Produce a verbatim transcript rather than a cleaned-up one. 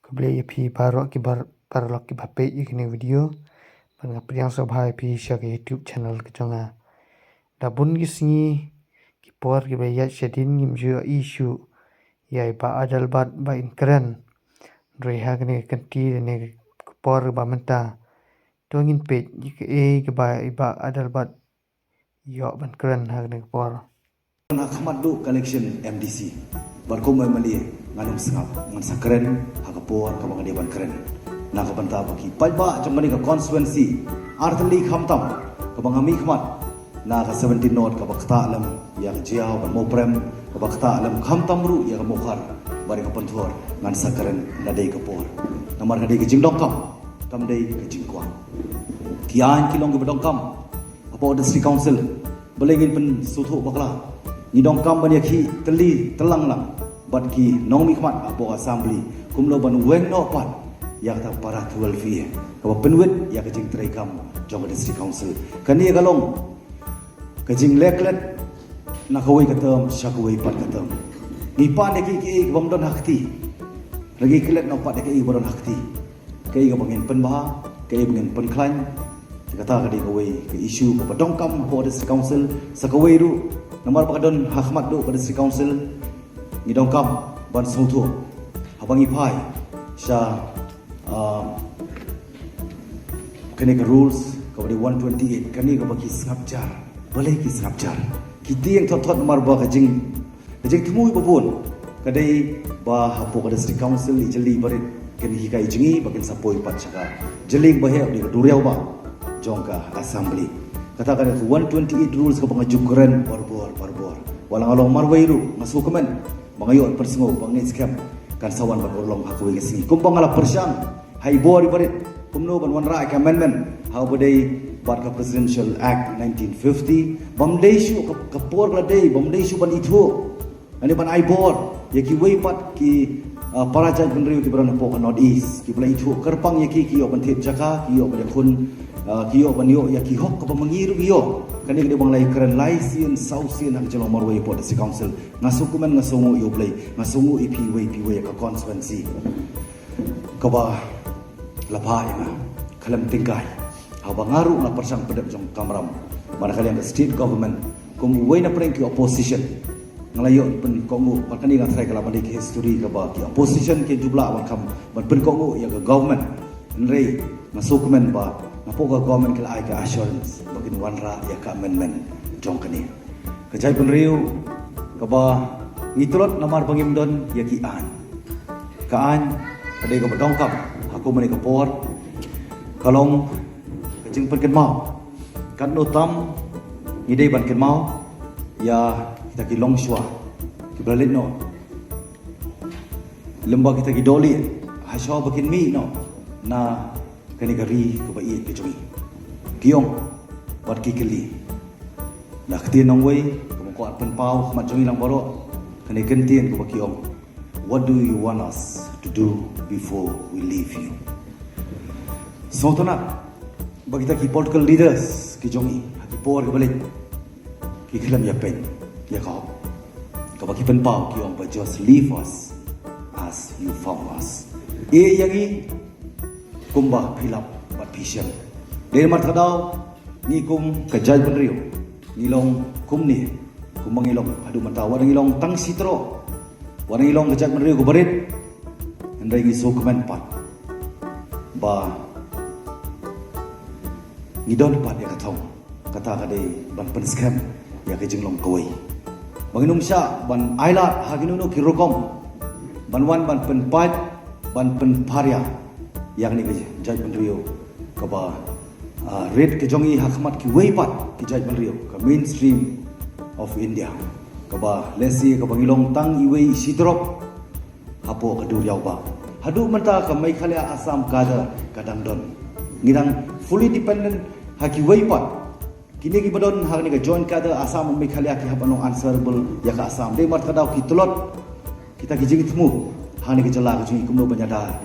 Khublei ïa phi baroh ki bar paralok kiba peit ïa kane ka video. Bad nga pdiang sngewbha ïa phi sha ka YouTube channel ka jong nga. Da bun ki sngi ki por kiba ïaid shadien ngim ju ïohi shuh ïa i Bah Adelbert ba in kren. Hynrei ha kane ka kynti lane ka por ba mynta, to ngin peit ïa kaei kaba i Bah Adelbert ïoh ban kren ha kane ka por. Ha khmat duh ka election M D C, bad kum u M L A ngan ym sngap, ngan sa kren ha ka por kaba nga dei ban kren. Na ka bynta ba ki paidbah jong kane ka constituency artylli khamtam, kaba nga mihkhmat na ka seventeen North, kaba ktah lem ïa ka Jaïaw bad Mawprem, kaba ktah lem khamtam ruh ïa ka Mawkhar bad ïa ka Pynthor, ngan sa kren na dei ka por. Namar ka dei ka jingdonkam, kam dei ka jingkwah. Ki aiñ ki long kiba donkam hapoh District Council, balei ngin pynsngewthuh bakla? Ngi donkam ban ïakhih tylli tyllang lang bad ki nongmihkhmat hapoh Assembly, kumno ban weng noh pat ïa kata para twelve A kaba pynwit ïa ka jingtreikam jong ka District Council. Kane ka long ka jingleh klet na kawei ka term sha kawei pat ka term. Ngi pan ïa kiei kiei kibym don ha kti, ngi klet noh pat ïa kiei kiba don ha kti. Kaei kaba ngin pynbha, kaei ba ngin pynkhlaiñ. Kata ka dei kawei ka issue kaba donkam hapoh District Council. Sa kawei ruh, namar ba ka don ha khmat duh ka District Council, ngi donkam ban sngewthuh. Haba ngi phai sha, ah, kane ka rules kaba dei one twenty-eight, kane kaba ki sngap jar. Balei ki sngap jar? Ki tieng thot thot namar ba ka jing Ka jingthmu ba bun ka dei ba hapoh ka District Council, i jylliew barit kin hikai jngi ba kin sa poi pat sha ka jylliew ba heh, dei ka duriaw ba jong ka Assembly. Kata ka dei ka one twenty-eight rules kaba nga ju kren barabor barabor. Wat la nga long marwei ruh nga sngewkmen ba nga ïoh pynsngew ba ngeit skhem kan sa wan ban urlong ha kawei ka sngi. Kumba nga la pyrshang ha i bor i barit kumno ban wanrah ïa ka amendment ha uba dei bad ka Presidential Act nineteen fifty. Bym dei shuh ka, ka por ka la dei, bym dei shuh ban ithuh lane ban ai bor ïa kiwei pat ki, ah, para jaitbynriew kiba don hapoh ka North East, kiba la ithuh kyrpang ïa ki, ki ïoh ban thied jaka, ki ïoh ban ïakhun, ah, ki ïoh ban ïoh ïa ki hok kaba ma ngi ruh ki ïoh. Kane ka dei ba nga la ïakren lai sien saw sien ha ka jinglong marwei hapoh District Council. Nga sngewkmen, nga sngewnguh ïa U Blei, nga sngewnguh ïa phi iwei pa iwei ïa ka constituency kaba la phah ïa nga khlem tyngkai. Haba nga ruh nga pyrshang pyndep jong ka kamram, ba na ka liang ka state government, kum uwei na pdeng ki opposition, nga la ïoh pynkohnguh. Bad kane nga tharai ka la ban dei ka history kaba ki opposition ki ju lah ban kham ban pynkohnguh ïa ka government. Hynrei nga sngewkmen ba napoh ka government ki la ai ka assurance ba kin wanrah ïa ka amendment jong kane. Ka jaitbynriew kaba ngi tlot namar ba ngim don ïa ki aiñ. Ka aiñ ka dei kaba donkam ha kumne ka por, ka long ka jingpynkynmaw. Katno tam ngi dei ban kynmaw ïa kita ki longshuwa kiba la leit noh, lem bad kita ki dohlieh hashuwa ba kin mih noh na kane ka ri kaba ïeit ka jong ngi. Ki ong bad ki kylli na ka ktien nongwei kaba kwah pynpaw ha khmat jong ngi lang baroh, kane ka ktien kaba ki ong, "What do you want us to do before we leave you?" Sngewtynnat ba kita ki political leaders ki jong ngi ha ki por kiba leit ki khlem ïa peit ïa ka hok kaba ki pynpaw, ki ong ba, "Just leave us as you found us." Ïeh ïa ngi kumba phi lap bad phi shem. Dei namar kata ka daw ngi kum ka jaitbynriew ngi long kumne kumba ngi long haduh mynta. Wat ngi long tang shi trok, wat ngi long ka jaitbynriew kaba rit, hynrei ngi sngewkmen pat ba ngi don pat ïa ka thong. Kata ka dei ban pynskhem ïa ka jinglong kawei. Ba ngin ym shah ban ailad ha kino kino ki rukom ban wan ban pynpait, ban pynpharia ïa kane ka jaitbynriew kaba, ah, rit ka jong ngi ha khmat kiwei pat ki jaitbynriew ka mainstream of India, kaba lehse kaba ngi long tang iwei shi drop hapoh ka duriaw ba. Haduh mynta ka Meghalaya Assam cadre ka dang don. Ngi dang fully dependent ha kiwei pat. Kine kiba don ha kane ka joint cadre Assam Meghalaya ki hap ban long answerable ïa ka Assam. Dei namar kata ka daw ki tlot kita ki jingthmu ha kane ka jylla ka jong ngi kumno ban ïada